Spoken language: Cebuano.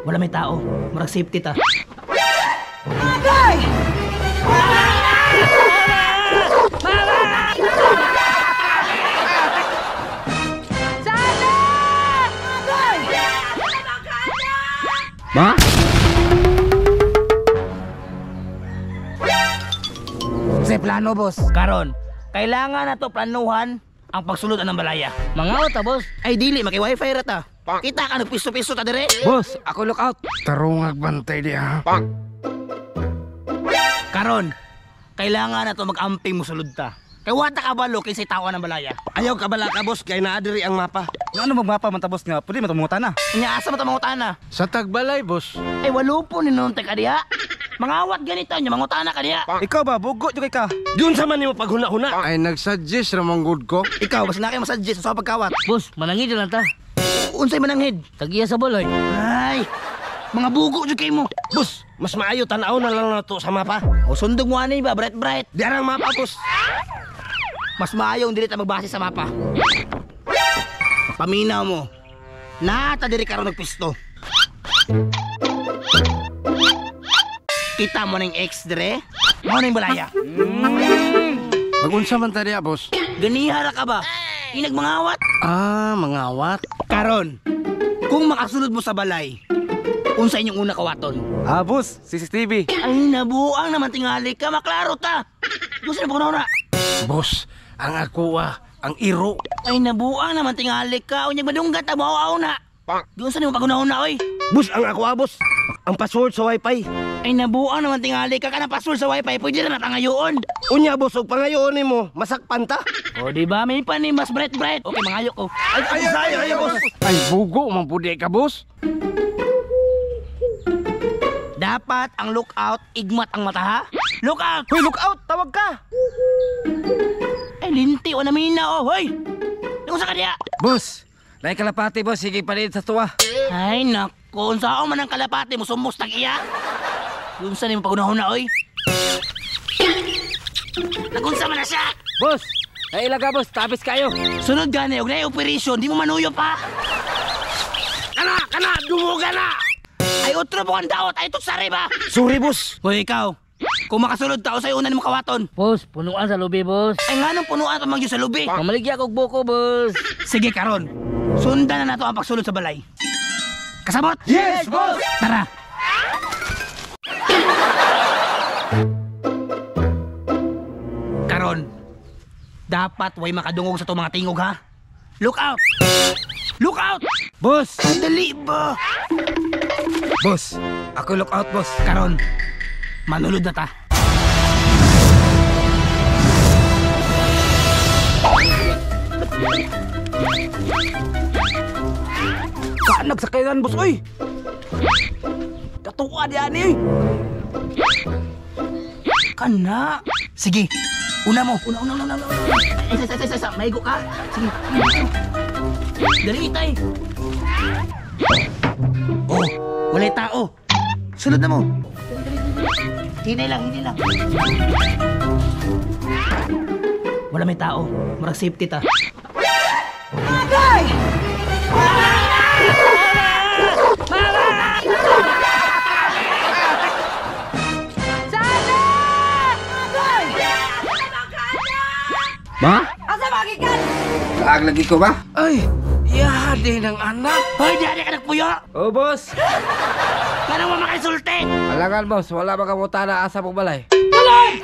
Wala may tao. Murag safety ta. Agay! Sana! Agay! Ma? Sa plano, boss. Karon, kailangan na to planuhan ang pagsulod ng balaya. Mga ta, boss. Ay dili maki wifi ra ta. Kita ka nagpisto-pisto ta dire. Boss, ako look out. Tarungag bantay di ha. Karon, kailangan na to mag-amping mosulod ta. Kay wa ta kabalo kinsay tawo ng balaya. Ayaw kabala ka, boss, kay naa diri ang mapa. Nga ano magmapa man ta, boss, nga pwede matumutan na. Nya asa man ta mangutana? Sa tagbalay, boss. Ay walo po ni noon ka diha. Mangawat ganito nya mangutana ka diha. Ikaw ba, bugo jud kay ka. Yun sa man nimo paghuna-huna. Ay nagsuggest ramang good ko. Ikaw basta na kay masuggest sa pagkawat. Boss, manangid lang ta. Unsay mananghid? Tagiya sa baloy. Ay, mga bugo jud kay mo. Boss, mas maayo tan-aw na lang nato sa mapa. O sundog mo ani ba, bright bright. Di arang mapa, boss. Mas maayong dili ta magbase sa mapa. Paminaw mo. Nata diri karon nagpisto. Kita mo ning ex dire? Mao ning balaya. Magunsa man ta diha, boss. Ganiha ra ka ba? Inag mangawat. Ah, mangawat. Karon, kung makasulod mo sa balay, unsa inyong una kawaton? Ah, boss, CCTV. Ay, nabuang naman tingali ka, maklaro ta. Gusto na pagkunaw na. Boss, ang ako ah, ang iro. Ay, nabuang naman tingali ka. Unyag madunggat ta, mauaw na. Gusto na pagkunaw na, oy. Boss, ang ako ah, boss. Ang password sa wifi. Ay, nabuang naman tingali ka. Kanang password sa wifi, pwede na natangayoon. Unya, boss, og pangayoon nimo, masakpan ta. O, di ba? May panin, mas bright bright. Okay, mangayo ko. Ay, ay, ay, ay, boss. Ay bugo man pud ka, boss. Dapat ang lookout, igmat ang mata, ha? Lookout! Hoy, look out! Tawag ka! Ay, linti, o namina, oh, hoy! Naunsa ka diya? Boss, lain kalapati, boss. Sige, palit sa tuwa. Ay, nako, unsa ako man ang kalapati mo, sumos tag iya. Unsa nimo pagunahon na, oy? Nagunsa man na siya? Boss, nailaga, boss. Tabis kayo. Sunod gani, og naay operation, di mo manuyo pa. Kana, kana, dumuga na. Ay, otro po ang daot, ay tutsari ba? Sorry, boss. Hoy, ikaw, kung makasulod ta, usay una nimo kawaton. Boss, punuan sa lubi, boss. Ay, nganong punuan pa man gyud sa lubi? Mamaligya kog buko, boss. Sige, karon. Sundan na nato ang pagsulod sa balay. Kasabot? Yes, boss. Tara! Karon, dapat way makadungog sa itong mga tingog ha. Look out! Look out! Boss! Dali ba? Boss, ako look out, boss. Karon, manulod na ta. Kaanag sa kailan, boss, oy! Katuwa di ani, oy! Kana! Sige, una mo. Una, una, una, una. una. Ay, isa, isa, isa, isa. Maigo ka. Sige. Dali, itay. Oh, walay tao. Sunod na mo. Hinay lang, hinay lang. Wala may tao. Murag safety ta. Agay! Sana! Agay! Ma? Asa magikan? Kaag lagi ko ba? Ay, yadi ng anak. Hoy, di ka nagpuyo! Oh, boss! Ganang mo makaisulti! Alangan, boss. Wala ba na asa mong balay? Dali!